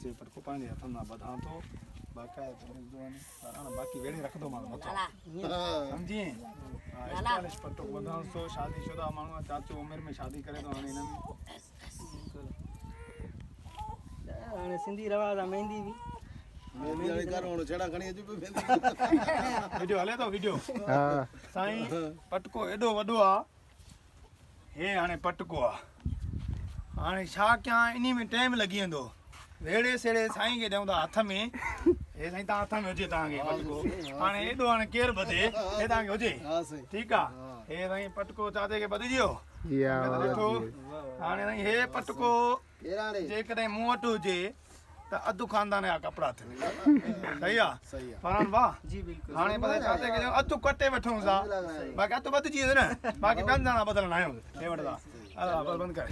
چاچي جو پٽڪو پنهنجي هٿن سان ٻڌان ٿو باقاعده ڏسندو وڃ پر باقي ويڙهي رکندومانس مٿان سمجهين ها اسٽائلش پٽڪو ٻڌانس ٿو شادي شده ماڻهو آ چاچو عمر ۾ شادي ڪري ٿو هاڻي هن ۾ هاڻي سنڌي رواج آ ميندي به ميندي هاڻي ڪر هڻ ڇيڙا کڻي اچ پيو ميندي ويڊيو هلي ٿو ويڊيو ها سائين پٽڪو ايڏو وڏو آ هي هاڻي پٽڪو آ. هاڻي ڇا ڪيان انهي ۾ ٽيم لڳي ويندو. ويڙهي سيڙهي سائين کي ڏيون ٿا هٿ ۾. هي سائين تان هٿ ۾ هجي تان کي پٽڪو. هاڻي ايڏو هاڻي ڪير ٻڌي. هي تان کي هجي. ٺيڪ آ. هي سائين پٽڪو چاچي کي ٻڌجي ويو. ڏٺو. هاڻي سائين هي پٽڪو جيڪڏهن مون وٽ هجي ته اڌ خاندان جا ڪپڙا ٿين. صحيح آ فرحان ڀا جي بلڪل هاڻي پتي چاچي کي اڌ ڪٽي وٺون سا باقي اڌ ٻڌجي ويندو نه باقي ٻين داڻا بدلڻ آيون هي وٺ دا بس بند ڪر.